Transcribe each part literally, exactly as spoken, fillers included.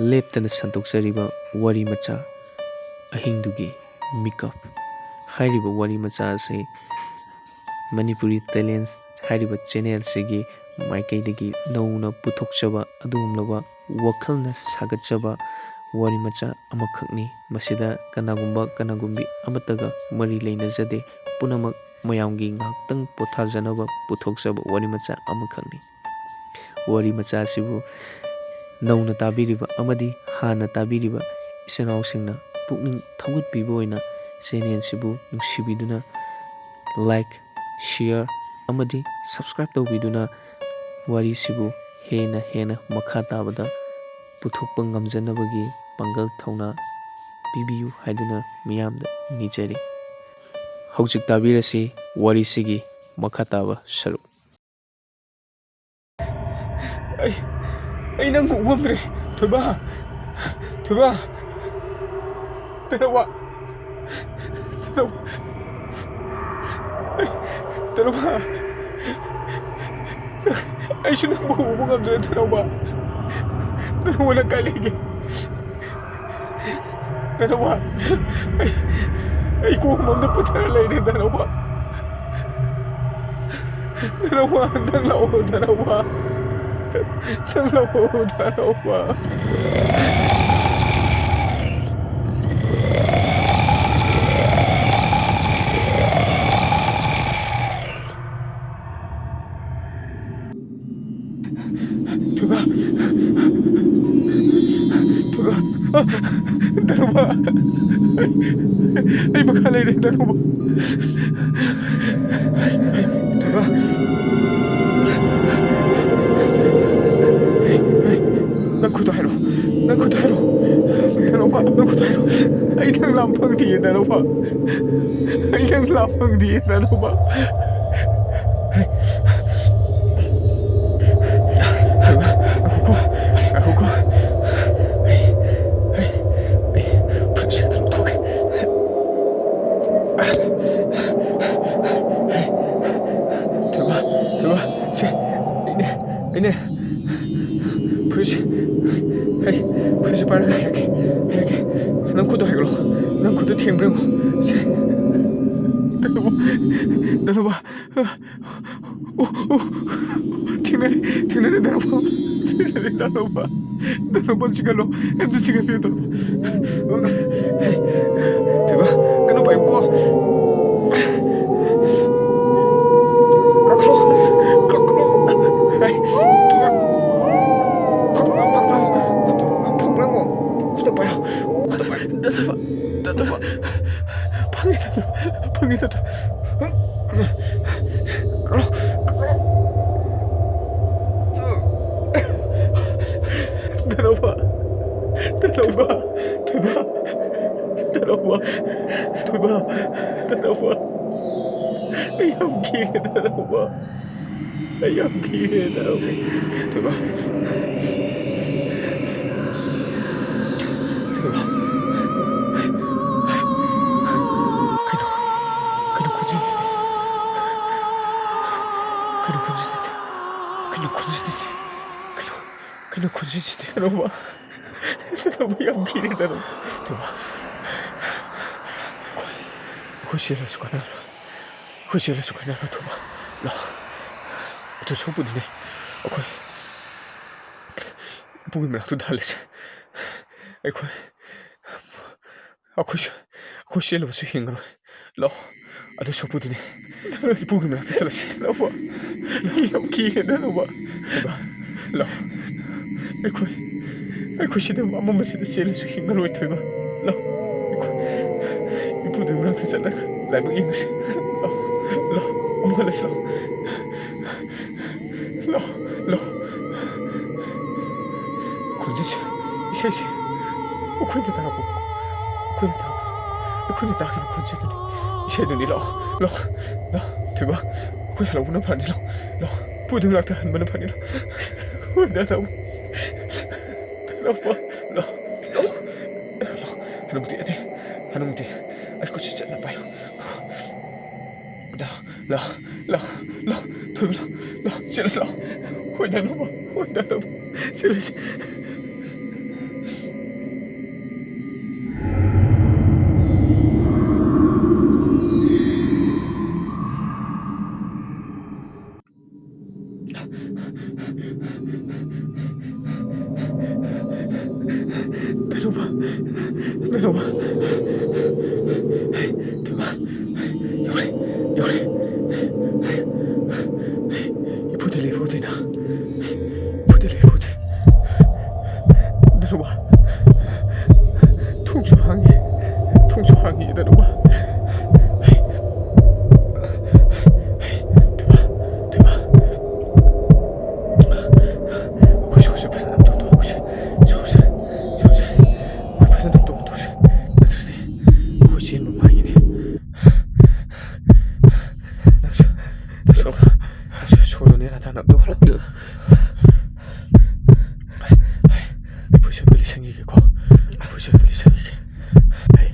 ꯂꯦꯞꯇꯅ ꯁꯟꯗꯣꯛꯆꯔꯤꯕ ꯋꯥꯔꯤ ꯃꯆꯥ ꯑꯍꯤꯡꯗꯨꯒꯤ ꯃꯤꯀꯞ ꯍꯥꯏꯔꯤꯕ ꯋꯥꯔꯤ ꯃꯆꯥ ꯑꯁꯤ ꯃꯅꯤꯄꯨꯔꯤ ꯇꯦꯂꯦꯟꯁ ꯍꯥꯏꯔꯤꯕ ꯆꯦꯅꯦꯜꯁꯤꯒꯤ ꯃꯥꯏꯀꯩꯗꯒꯤ ꯅꯧꯅ ꯄꯨꯊꯣꯛꯆꯕ ꯑꯗꯨꯒꯨꯝꯂꯕ ꯋꯥꯈꯜꯅ ꯁꯥꯒꯠꯆꯕ ꯋꯥꯔꯤ ꯃꯆꯥ ꯑꯃꯈꯛꯅꯤ꯫ ꯃꯁꯤꯗ ꯀꯅꯥꯒꯨꯝꯕ ꯀꯅꯥꯒꯨꯝꯕꯤ ꯑꯃꯠꯇꯒ ꯃꯔꯤ ꯂꯩꯅꯖꯗꯦ꯫ ꯄꯨꯝꯅꯃꯛ ꯃꯌꯥꯝꯒꯤ ꯉꯥꯏꯍꯥꯛꯇꯪ ꯄꯣꯊꯥꯖꯅꯕ ꯄꯨꯊꯣꯛꯆꯕ ꯋꯥꯔꯤ ꯃꯆꯥ ꯑꯃꯈꯛꯅꯤ꯫ ꯋꯥꯔꯤ ꯃꯆꯥ ꯑꯁꯤꯕꯨ ꯅꯧꯅ ꯇꯥꯕꯤꯔꯤꯕ ꯑꯃꯗꯤ ꯍꯥꯟꯅ ꯇꯥꯕꯤꯔꯤꯕ ꯏꯆꯤꯟ ꯏꯅꯥꯎꯁꯤꯡꯅ ꯄꯨꯛꯅꯤꯡ ꯊꯧꯒꯠꯄꯤꯕ ꯑꯣꯏꯅ ꯆꯦꯅꯦꯜꯁꯤꯕꯨ ꯅꯨꯡꯁꯤꯕꯤꯗꯨꯅ ꯂꯥꯏꯛ, ꯁꯤꯌꯔ ꯑꯃꯗꯤ ꯁꯕꯁꯀ꯭ꯔꯥꯏꯕ ꯇꯧꯕꯤꯗꯨꯅ ꯋꯥꯔꯤꯁꯤꯕꯨ ꯍꯦꯟꯅ ꯍꯦꯟꯅ ꯃꯈꯥ ꯇꯥꯕꯗ ꯄꯨꯊꯣꯛꯄ ꯉꯝꯖꯅꯕꯒꯤ ꯄꯥꯡꯒꯜ ꯊꯧꯅꯥ ꯄꯤꯕꯤꯌꯨ ꯍꯥꯏꯗꯨꯅ ꯃꯤꯌꯥꯝꯗ ꯅꯤꯖꯔꯤ꯫ ꯍꯧꯖꯤꯛ ꯇꯥꯕꯤꯔꯁꯤ ꯋꯥꯔꯤꯁꯤꯒꯤ ꯃꯈꯥ ꯇꯥꯕ ꯁꯔꯨꯛ꯫ ꯑꯩ ꯑꯩ ꯅꯪ ꯎ ꯉꯝꯗ꯭ꯔꯦ꯫ ꯊꯣꯏꯕ, ꯊꯣꯏꯕ, ꯇꯅꯧꯕ, ꯇꯅꯧꯕ, ꯑꯩ, ꯇꯅꯧꯕ, ꯑꯩꯁꯨ ꯅꯪꯕꯨ ꯎꯕ ꯉꯝꯗ꯭ꯔꯦ꯫ ꯇꯅꯧꯕ, ꯇꯅꯧꯕ, ꯅꯪ ꯀꯥꯏ ꯂꯩꯒꯦ? ꯇꯅꯧꯕ, ꯑꯩ ꯑꯩ ꯀꯣꯝ ꯑꯝꯗ ꯄꯨꯊꯔ ꯂꯩꯔꯦ꯫ ꯇꯅꯧꯕ, ꯇꯅꯧꯕ, ꯅꯪ ꯂꯥꯛꯑꯣ꯫ ꯇꯅꯧꯕ, ꯅꯪ ꯂꯥꯛꯑꯣ꯫ ꯇꯅꯧꯕ꯫ ꯊꯣꯏꯕ, ꯊꯣꯏꯕ, ꯑ, ꯇꯅꯧꯕ, ꯑꯩ ꯃꯈꯥ ꯂꯩꯔꯦ꯫ ꯇꯅꯧꯕ, ꯊꯣꯏꯕ, ꯅꯪ ꯈꯨꯠꯇꯣ ꯍꯥꯏꯔꯛꯑꯣ, ꯅꯪ ꯈꯨꯠꯇꯣ ꯍꯥꯏꯔꯛꯑꯣ꯫ ꯇꯅꯧꯕ, ꯅꯪ ꯈꯨꯠꯇꯣ ꯍꯥꯏꯔꯛꯑꯣ꯫ ꯑꯩ ꯅꯪ ꯂꯥꯝ ꯐꯪꯗꯤꯌꯦ꯫ ꯇꯅꯧꯕ, ꯑꯩ ꯅꯪ ꯂꯥꯝ ꯐꯪꯗꯤꯌꯦ꯫ ꯇꯅꯧꯕ꯫ ꯉꯥꯏꯈꯣꯀꯣ, ꯉꯥꯏꯈꯣꯀꯣ꯫ ꯑꯩ, ꯑꯩ, ꯑꯩ ꯐꯨꯔꯤꯠꯁꯦ ꯑꯝꯇ ꯂꯧꯊꯣꯛꯀꯦ꯫ ꯊꯣꯏꯕ, ꯊꯣꯏꯕ, ꯁꯦ, ꯑꯩꯅꯦ, ꯑꯩꯅꯦ꯫ ꯐꯨꯔꯤꯠꯁꯦ, ꯍꯩ, ꯍꯧꯖꯤꯛ ꯄꯥꯏꯔꯒ ꯍꯥꯏꯔꯛꯀꯦ, ꯍꯥꯏꯔꯛꯀꯦ꯫ ꯅꯪ ꯈꯨꯠꯇꯣ ꯍꯥꯏꯒꯠꯂꯣ꯫ ꯅꯪ ꯈꯨꯠꯇꯣ ꯊꯦꯡꯕ꯭ꯔꯥ ꯌꯦꯡꯉꯣ꯫ ꯁꯦ꯫ ꯗꯥꯅꯣꯕ, ꯗꯥꯅꯣꯕ꯫ ꯑꯣ, ꯑꯣ꯫ ꯊꯦꯡꯅꯔꯦ, ꯊꯦꯡꯅꯔꯦ, ꯗꯥꯅꯣꯕ꯫ ꯊꯦꯡꯅꯔꯦ, ꯗꯥꯅꯣꯕ꯫ ꯗꯥꯅꯣꯕ, ꯆꯤꯡꯈꯠꯂꯣ꯫ ꯑꯝꯇ ꯆꯤꯡꯈꯠꯄꯤꯌꯨ, ꯗꯥꯅꯣꯕ꯫ ꯍꯩ, ꯊꯣꯏꯕ, ꯀꯩꯅꯣ ꯄꯥꯏꯌꯨꯀꯣ꯫ ꯀꯛꯈ꯭ꯔꯣ, ꯀꯛꯈ꯭ꯔꯣ꯫ ꯍꯩ, ꯊꯣꯏꯕ꯫ ꯀꯛꯈ꯭ꯔꯣ, ꯀꯛꯈ꯭ꯔꯣ꯫ ꯈꯨꯠꯇꯣ ꯐꯪꯕ꯭ꯔꯥ ꯌꯦꯡꯉꯣ꯫ ꯈꯨꯠꯇꯣ ꯄꯥꯏꯔꯣ꯫ ꯈꯨꯠꯇꯣ ꯄꯥꯏꯔꯣ꯫ ꯗꯥꯅꯣꯕ, ꯗꯥꯅꯣꯕ꯫ ꯐꯪꯉꯦ, ꯗꯥꯅꯣꯕ꯫ ꯐꯪꯉꯦ, ꯗꯥꯅꯣꯕ꯫ ꯀꯛꯈ꯭ꯔꯣ, ꯀꯛꯈ꯭ꯔꯣ꯫ ꯗꯥꯅꯣꯕ꯫ ꯗꯥꯅꯣꯕ꯫ ꯊꯣꯏꯕ꯫ ꯗꯥꯅꯣꯕ꯫ ꯊꯣꯏꯕ꯫ ꯗꯥꯅꯣꯕ꯫ ꯑꯩ ꯌꯥꯝ ꯀꯤꯔꯦ, ꯗꯥꯅꯣꯕ꯫ ꯑꯩ ꯌꯥꯝ ꯀꯤꯔꯦ, ꯗꯥꯅꯣꯕ꯫ ꯊꯣꯏꯕ꯫ ꯊꯣꯏꯕ꯫ ꯀꯩꯅꯣ? ꯀꯩꯅꯣ ꯈꯣꯟꯖꯦꯜꯁꯤꯗꯤ? ꯀꯩꯅꯣ ꯈꯣꯟꯖꯦꯜꯁꯤꯗꯤ? ꯀꯩꯅꯣ ꯈꯣꯟꯖꯦꯜꯁꯤꯗꯤ? ꯀꯩꯅꯣ, ꯀꯩꯅꯣ ꯈꯣꯟꯖꯦꯜꯁꯤꯗꯤ? ꯗꯥꯅꯣꯕ꯫ ꯗꯥꯅꯣꯕ, ꯌꯥꯝ ꯀꯤꯔꯦ, ꯗꯥꯅꯣꯕ꯫ ꯊꯣꯏꯕ꯫ ꯑꯩꯈꯣꯏ, ꯑꯩꯈꯣꯏ ꯆꯦꯜꯂꯁꯨ ꯀꯥꯟꯅꯔꯣꯏ꯫ ꯑꯩꯈꯣꯏ ꯆꯦꯜꯂꯁꯨ ꯀꯥꯟꯅꯔꯣꯏ, ꯊꯣꯏꯕ꯫ ꯂꯥꯛꯑꯣ꯫ ꯑꯗꯨ ꯁꯔꯨꯛꯄꯨꯗꯤꯅꯦ, ꯑꯩꯈꯣꯏ ꯏꯄꯨꯒꯤ ꯃꯅꯥꯛꯇ ꯍꯜꯂꯁꯦ꯫ ꯑꯩꯈꯣꯏ, ꯑꯩꯈꯣꯏꯁꯨ, ꯑꯩꯈꯣꯏ ꯆꯦꯜꯂꯕꯁꯨ ꯍꯤꯡꯉꯔꯣꯏ꯫ ꯂꯥꯛꯑꯣ꯫ ꯑꯗꯨ ꯁꯔꯨꯛꯄꯨꯗꯤꯅꯦ, ꯏꯄꯨꯒꯤ ꯃꯅꯥꯛꯇ ꯆꯠꯂꯁꯤ꯫ ꯂꯥꯛꯑꯣ꯫ ꯑꯩ ꯌꯥꯝ ꯀꯤꯔꯦ, ꯗꯥꯅꯣꯕ꯫ ꯊꯣꯏꯕ, ꯂꯥꯛꯑꯣ꯫ ꯑꯩꯈꯣꯏ, ꯑꯩꯈꯣꯏ ꯁꯤꯗ ꯑꯃꯝꯕꯁꯤꯗ ꯆꯦꯜꯂꯁꯨ ꯍꯤꯡꯉꯔꯣꯏ, ꯊꯣꯏꯕ꯫ ꯂꯥꯛꯑꯣ꯫ ꯑꯩꯈꯣꯏ ꯏꯄꯨꯗꯨꯒꯤ ꯃꯅꯥꯛꯇ ꯆꯠꯂꯒ ꯂꯥꯏꯕꯛ ꯌꯦꯡꯉꯁꯤ꯫ ꯂꯥꯛꯑꯣ, ꯂꯥꯛꯑꯣ, ꯑꯃꯨꯛ ꯍꯜꯂꯁꯤ, ꯂꯥꯛꯑꯣ꯫ ꯂꯥꯛꯑꯣ, ꯂꯥꯛꯑꯣ꯫ ꯈꯣꯟꯖꯦꯜꯁꯦ, ꯏꯁꯩꯁꯦ, ꯑꯩꯈꯣꯏꯅ ꯇꯥꯔꯛꯄ, ꯑꯩꯈꯣꯏꯅ ꯇꯥꯔꯛꯄ, ꯑꯩꯈꯣꯏꯅ ꯇꯥꯈꯤꯕ ꯈꯣꯟꯖꯦꯜꯗꯨꯅꯤ, ꯏꯁꯩꯗꯨꯅꯤ꯫ ꯂꯥꯛꯑꯣ, ꯂꯥꯛꯑꯣ, ꯂꯥꯛꯑꯣ, ꯊꯣꯏꯕ, ꯑꯩꯈꯣꯏ ꯍꯜꯂꯛꯄꯅ ꯐꯔꯅꯤ꯫ ꯂꯥꯛꯑꯣ, ꯂꯥꯛꯑꯣ, ꯏꯄꯨꯗꯨꯒꯤ ꯃꯅꯥꯛꯇ ꯍꯟꯕꯅ ꯐꯔꯅꯤ꯫ ꯂꯥꯛꯑꯣ, ꯂꯥꯛꯑꯣ, ꯂꯥꯛꯑꯣ, ꯂꯥꯛꯑꯣ, ꯂꯥꯛꯑꯣ, ꯂꯥꯛꯑꯣ꯫ ꯍꯅꯨꯃꯇꯤ, ꯑꯦ, ꯍꯅꯨꯃꯇꯤ, ꯑꯩ ꯈꯨꯠꯁꯤ ꯆꯠꯅ ꯄꯥꯏꯌꯨ꯫ ꯂꯥꯛꯑꯣ, ꯂꯥꯛꯑꯣ, ꯂꯥꯛꯑꯣ, ꯂꯥꯛꯑꯣ, ꯊꯣꯏꯕ, ꯂꯥꯛꯑꯣ, ꯂꯥꯛꯑꯣ, ꯆꯦꯜꯂꯁꯤ, ꯂꯥꯛꯑꯣ꯫ ꯍꯣꯏ, ꯗꯥꯅꯣꯕ, ꯍꯣꯏ, ꯗꯥꯅꯣꯕ, ꯆꯦꯜꯂꯁꯤ꯫ ꯙꯔꯨꯕ, ꯙꯔꯨꯕ꯫ ꯍꯩ, ꯊꯣꯏꯕ꯫ ꯌꯧꯔꯦ, ꯌꯧꯔꯦ꯫ ꯍꯩ, ꯍꯩ, ꯏꯐꯨꯗ ꯂꯩ, ꯏꯐꯨꯗ ꯂꯩ꯫ ꯏꯐꯨꯗ ꯂꯩ, ꯏꯐꯨꯗ꯫ ꯙꯔꯨꯕ꯫ ꯊꯣꯡꯁꯨ ꯍꯥꯡꯉꯤ, ꯊꯣꯡꯁꯨ ꯍꯥꯡꯉꯤ, ꯙꯔꯨꯕ꯫ ꯍꯩ, ꯍꯩ, ꯊꯣꯏꯕ, ꯊꯣꯏꯕ꯫ ꯑꯩꯈꯣꯏ ꯁꯣꯔꯁꯦ ꯐꯖꯅ ꯑꯝꯇ ꯍꯣꯟꯗꯣꯛꯍꯧꯁꯦ꯫ ꯁꯣꯔꯁꯦ, ꯁꯣꯔꯁꯦ꯫ ꯑꯩꯈꯣꯏ ꯐꯖꯅ ꯑꯝꯇ ꯍꯣꯟꯗꯣꯛꯍꯧꯁꯦ꯫ ꯅꯠꯇ꯭ꯔꯗꯤ ꯑꯩꯈꯣꯏ ꯆꯦꯟꯕ ꯃꯥꯡꯉꯤꯅꯦ꯫ ꯁꯣ-, ꯁꯣ-, ꯁꯣꯔꯗꯣ ꯅꯦꯅꯥ ꯇꯥꯅ ꯑꯝꯇ ꯍꯣꯜꯂꯣ꯫ ꯑꯩ ꯐꯨꯔꯤꯠꯁꯦ ꯑꯝꯇ ꯂꯤꯠꯁꯟꯈꯤꯒꯦꯀꯣ꯫ ꯑꯩ ꯐꯨꯔꯤꯠꯁꯦ ꯑꯝꯇ ꯂꯤꯠꯁꯟꯈꯤꯒꯦ꯫ ꯑꯩ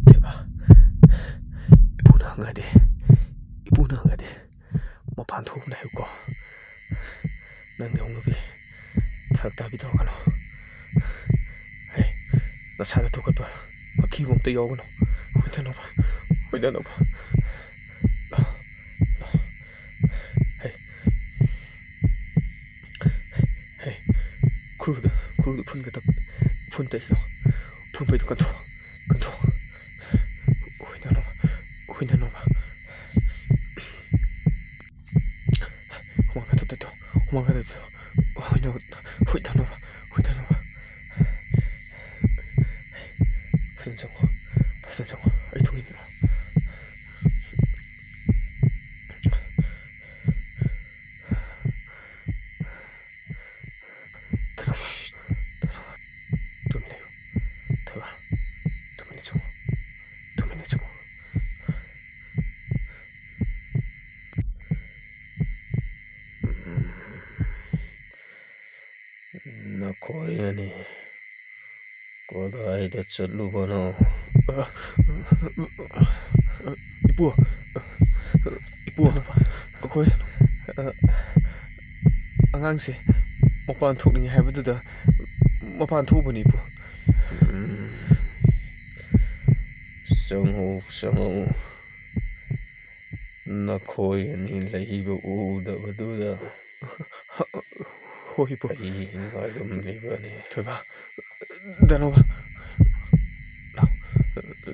ꯊꯣꯏꯕ, ꯏꯄꯨꯅ ꯍꯪꯉꯗꯤ, ꯏꯄꯨꯅ ꯍꯪꯉꯗꯤ ꯃꯄꯥꯟ ꯊꯣꯛꯎꯅ ꯍꯥꯏꯌꯨꯀꯣ꯫ ꯅꯪꯒꯤ ꯍꯧꯅꯕꯤ ꯐꯔꯛ ꯇꯥꯕꯤ ꯇꯧꯔꯛꯀꯅꯨ꯫ ꯍꯦ, ꯅꯁꯥꯗ ꯊꯣꯛꯀꯠꯄ ꯑꯀꯤꯕ ꯑꯝꯇ ꯌꯥꯎꯒꯅꯨ꯫ ꯍꯣꯏꯗꯅꯕ, ꯍꯣꯏꯗꯅꯕ꯫ ꯂꯥꯛꯑꯣ, ꯂꯥꯛꯑꯣ꯫ ꯍꯦ, ꯍꯦ, ꯈꯨꯔꯨꯗ, ꯈꯨꯔꯨꯗ ꯎꯐꯨꯟ ꯀꯟꯊꯣꯛ-, ꯎꯐꯨꯟ ꯇꯩꯗꯣ, ꯎꯐꯨꯟ ꯄꯩꯗꯣ ꯀꯟꯊꯣꯛ, ꯀꯟꯊꯣꯛ꯫ ꯍꯣꯏꯗꯅꯕ, ꯍꯣꯏꯗꯅꯕ꯫ ꯍꯨꯃꯥꯡ ꯈꯔ ꯇꯩꯊꯣꯛ, ꯍꯨꯃꯥꯡ ꯈꯔ ꯇꯩꯊꯣꯛ꯫ ꯍꯣꯏꯅ, ꯍꯨꯏꯠ ꯊꯝꯅꯕ, ꯍꯨꯏꯠ ꯊꯝꯅꯕ꯫ ꯐꯖꯅ ꯆꯪꯉꯣ, ꯐꯖꯅ ꯆꯪꯉꯣ꯫ ꯑꯩ ꯊꯣꯡꯉꯤꯅꯦ꯫ ꯊꯣꯏꯕ, ꯊꯣꯏꯕ꯫ ꯇꯨꯃꯤꯟ ꯂꯩꯌꯨ꯫ ꯊꯣꯏꯕ, ꯇꯨꯃꯤꯟꯅ ꯆꯪꯉꯨ꯫ ꯇꯨꯃꯤꯟꯅ ꯆꯪꯉꯨ꯫ ꯅꯈꯣꯏ ꯑꯅꯤ ꯀꯗꯥꯏꯗ ꯆꯠꯂꯨꯕꯅꯣ? ꯏꯄꯨ, ꯏꯄꯨ, ꯑꯩꯈꯣꯏ, ꯑ, ꯑꯉꯥꯡꯁꯦ ꯃꯄꯥꯟ ꯊꯣꯛꯅꯤꯡꯉꯦ ꯍꯥꯏꯕꯗꯨꯗ ꯃꯄꯥꯟ ꯊꯣꯛꯎꯕꯅꯤ, ꯏꯄꯨ꯫ ꯎꯝ꯫ ꯆꯪꯉꯨ, ꯆꯪꯉꯨ꯫ ꯅꯈꯣꯏ ꯑꯅꯤ ꯂꯩꯕ ꯎꯗꯕꯗꯨꯗ꯫ ꯍꯣꯏ, ꯏꯄꯨ꯫ ꯑꯩ ꯉꯥꯏꯔꯝꯂꯤꯕꯅꯤ꯫ ꯊꯣꯏꯕ, ꯗꯥ ꯅꯣꯕ, ꯂꯥꯎ,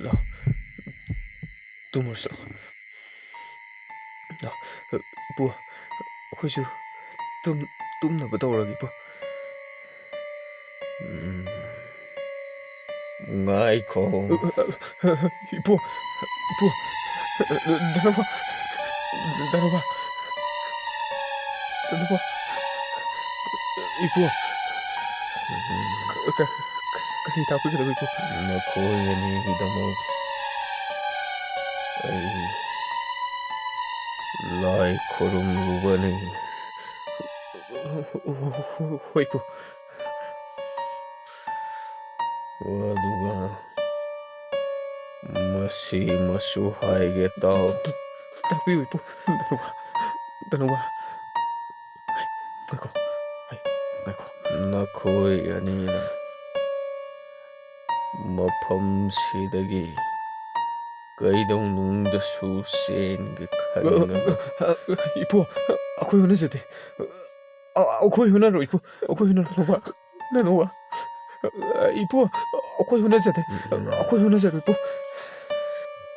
ꯂꯥꯎ, ꯇꯨꯝꯃꯨꯔꯁꯤ ꯂꯥꯎ꯫ ꯂꯥꯎ, ꯏꯄꯨ, ꯑꯩꯈꯣꯏꯁꯨ ꯇꯨꯝ-, ꯇꯨꯝꯅꯕ ꯇꯧꯔꯒꯦ, ꯏꯄꯨ꯫ ꯎꯝ꯫ ꯉꯥꯏꯈꯣ꯫ ꯏꯄꯨ, ꯏꯄꯨ, ꯗꯥ ꯅꯣꯕ, ꯗꯥ ꯅꯣꯕ, ꯗꯥ ꯅꯣꯕ, ꯏꯄꯨ, ꯀ-, ꯀ-, ꯀꯔꯤ ꯇꯥꯛꯄꯤꯒꯗꯕ, ꯏꯄꯨ? ꯅꯈꯣꯏ ꯑꯅꯤꯒꯤꯗꯃꯛ ꯑꯩ ꯂꯥꯏ ꯈꯨꯔꯨꯝꯂꯨꯕꯅꯤ꯫ ꯍꯣꯏ, ꯏꯄꯨ꯫ ꯑꯗꯨꯒ ꯃꯁꯤ ꯃꯁꯨ ꯍꯥꯏꯒꯦ ꯇꯥꯎ꯫ ꯇꯥꯛꯄꯤꯌꯨ, ꯏꯄꯨ꯫ ꯗꯥ ꯅꯣꯕ, ꯗꯥ ꯅꯣꯕ꯫ ꯉꯥꯏꯈꯣ, ꯉꯥꯏꯈꯣ꯫ ꯅꯈꯣꯏ ꯑꯅꯤꯅ ꯃꯐꯝꯁꯤꯗꯒꯤ ꯀꯩꯗꯧꯅꯨꯡꯗꯁꯨ ꯆꯦꯟꯒꯦ ꯈꯟꯒꯅꯨ꯫ ꯏꯄꯨ, ꯑꯩꯈꯣꯏ ꯍꯣꯠꯅꯖꯗꯦ꯫ ꯑ-, ꯑꯩꯈꯣꯏ ꯍꯣꯠꯅꯔꯣꯏ, ꯏꯄꯨ꯫ ꯑꯩꯈꯣꯏ ꯍꯣꯠꯅꯔꯣꯏ, ꯅꯣꯕ꯫ ꯅꯣꯕ꯫ ꯏꯄꯨ, ꯑꯩꯈꯣꯏ ꯍꯣꯠꯅꯖꯗꯦ꯫ ꯑꯩꯈꯣꯏ ꯍꯣꯠꯅꯖꯔꯣꯏ, ꯏꯄꯨ꯫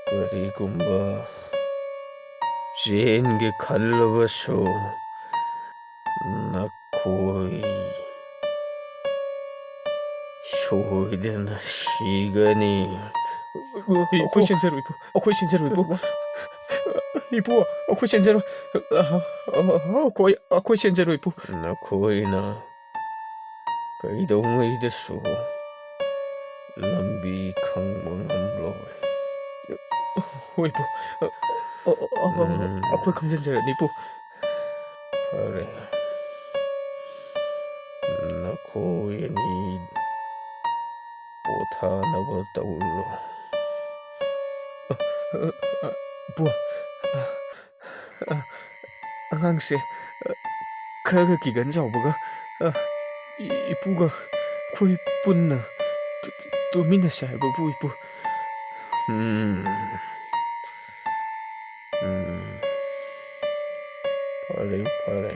ꯀꯔꯤꯒꯨꯝꯕ ꯆꯦꯟꯒꯦ ꯈꯜꯂꯕꯁꯨ, ꯅꯈꯣꯏ ꯁꯣꯏꯗꯅ ꯁꯤꯒꯅꯤ꯫ ꯏꯄꯨ, ꯑꯩꯈꯣꯏ ꯆꯦꯟꯖꯔꯣꯏ, ꯏꯄꯨ꯫ ꯑꯩꯈꯣꯏ ꯆꯦꯟꯖꯔꯣꯏ, ꯏꯄꯨ꯫ ꯏꯄꯨ, ꯑꯩꯈꯣꯏ ꯆꯦꯟꯖꯔꯣꯏ꯫ ꯑꯩꯈꯣꯏ, ꯑꯩꯈꯣꯏ ꯆꯦꯟꯖꯔꯣꯏ, ꯏꯄꯨ꯫ ꯅꯈꯣꯏꯅ ꯀꯩꯗꯧꯉꯩꯗꯁꯨ ꯂꯝꯕꯤ ꯈꯪꯕ ꯉꯝꯂꯣꯏ꯫ ꯍꯣꯏ, ꯏꯄꯨ꯫ ꯑ, ꯑ, ꯑ, ꯑ, ꯎꯝ꯫ ꯑꯩꯈꯣꯏ ꯈꯪꯖꯤꯟꯖꯔꯅꯤ, ꯏꯄꯨ꯫ ꯐꯔꯦ꯫ ꯅꯈꯣꯏ ꯑꯅꯤ ꯄꯣꯊꯥꯅꯕ ꯇꯧꯔꯣ꯫ ꯏꯄꯨ, ꯑꯉꯥꯡꯁꯦ ꯈꯔꯒ ꯀꯤꯒꯟ ꯆꯥꯎꯕꯒ, ꯏ-, ꯏꯄꯨꯒ ꯑꯩꯈꯣꯏ ꯄꯨꯟꯅ ꯇꯨ-, ꯇꯨꯃꯤꯟꯅꯁꯦ ꯍꯥꯏꯕꯕꯨ, ꯏꯄꯨ꯫ ꯎꯝ꯫ ꯎꯝ꯫ ꯐꯔꯦ, ꯐꯔꯦ꯫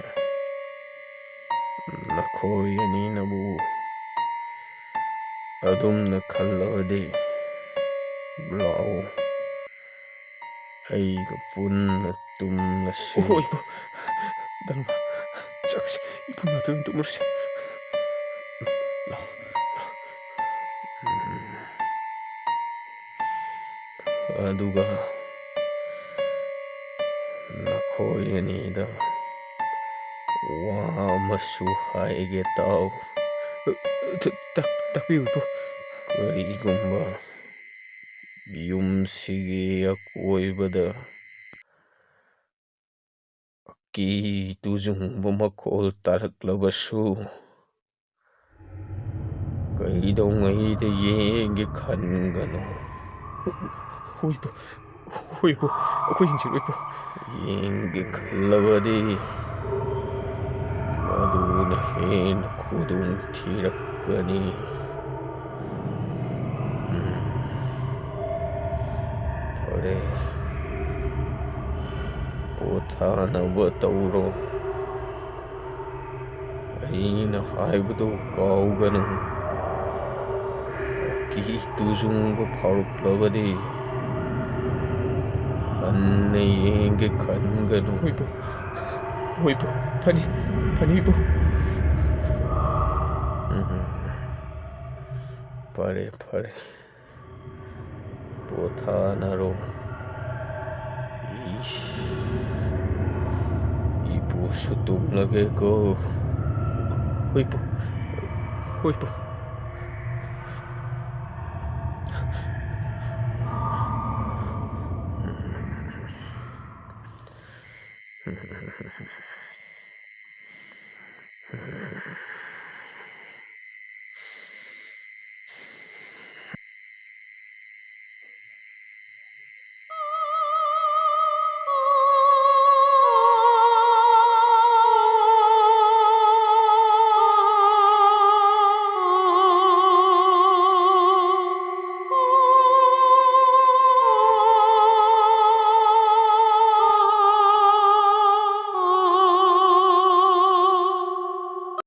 ꯅꯈꯣꯏ ꯑꯅꯤꯅꯕꯨ ꯑꯗꯨꯝꯅ ꯈꯜꯂꯕꯗꯤ ꯂꯥꯛꯎ, ꯑꯩꯒ ꯄꯨꯟꯅ ꯇꯨꯝꯂꯁꯤ꯫ ꯍꯣꯏ, ꯏꯄꯨ꯫ ꯗꯥ ꯅꯣꯡꯃ, ꯆꯠꯁꯤ꯫ ꯏꯄꯨ ꯅꯥꯇꯣꯟ ꯇꯨꯝꯃꯨꯔꯁꯤ꯫ ꯂꯥꯛꯑꯣ, ꯂꯥꯛꯑꯣ꯫ ꯎꯝ꯫ ꯑꯗꯨꯒ ꯅꯈꯣꯏ ꯑꯅꯤꯗ ꯋꯥ ꯑꯃꯁꯨ ꯍꯥꯏꯒꯦ, ꯇꯥꯎ꯫ ꯇ-, ꯇ-, ꯇꯥꯛꯄꯤꯌꯨ, ꯏꯄꯨ꯫ ꯀꯔꯤꯒꯨꯝꯕ ꯌꯨꯝꯁꯤꯒꯤ ꯑꯀꯣꯏꯕꯗ ꯑꯀꯤ ꯇꯨꯖꯨꯡꯕ ꯃꯈꯣꯜ ꯇꯥꯔꯛꯂꯕꯁꯨ, ꯀꯩꯗꯧꯉꯩꯗ ꯌꯦꯡꯒꯦ ꯈꯟꯒꯅꯨ꯫ ꯍꯣꯏ, ꯏꯄꯨ꯫ ꯍꯣꯏ, ꯏꯄꯨ꯫ ꯑꯩꯈꯣꯏ ꯌꯦꯡꯁꯤꯔꯣ, ꯏꯄꯨ? ꯌꯦꯡꯒꯦ ꯈꯜꯂꯕꯗꯤ, ꯃꯗꯨꯅ ꯍꯦꯟꯅ ꯈꯨꯗꯣꯡ ꯊꯤꯔꯛꯀꯅꯤ꯫ ꯎꯝ꯫ ꯐꯔꯦ꯫ ꯄꯣꯊꯥꯅꯕ ꯇꯧꯔꯣ꯫ ꯑꯩꯅ ꯍꯥꯏꯕꯗꯨ ꯀꯥꯎꯒꯅꯨ꯫ ꯑꯀꯤ ꯇꯨꯖꯨꯡꯕ ꯐꯥꯎꯔꯛꯂꯕꯗꯤ ꯍꯟꯅ ꯌꯦꯡꯒꯦ ꯈꯟꯒꯅꯨ꯫ ꯍꯣꯏ, ꯏꯄꯨ꯫ ꯍꯣꯏ, ꯏꯄꯨ꯫ ꯐꯅꯤ, ꯐꯅꯤ, ꯏꯄꯨ꯫ ꯎꯝ꯫ ꯐꯔꯦ, ꯐꯔꯦ꯫ ꯄꯣꯊꯥꯅꯔꯣ꯫ ꯏꯁ, ꯏꯄꯨꯁꯨ ꯇꯨꯝꯂꯒꯦꯀꯣ꯫ ꯍꯣꯏ, ꯏꯄꯨ꯫ ꯍꯣꯏ, ꯏꯄꯨ꯫